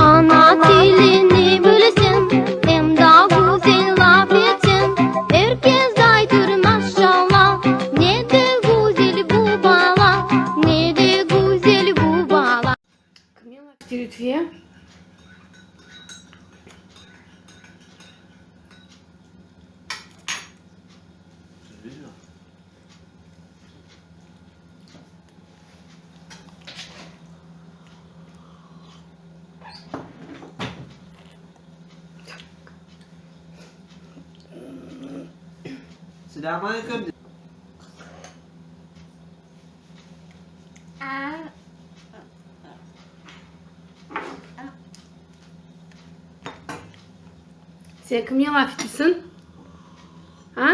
Ana tilini bilseñ, em daa güzel laf etseñ, Er kes aytır, maşalla, ne de güzel bu bala, ne de güzel bu bala. Lütfiye. Selâm aleyküm. Sen kimnen laf etesiñ? A?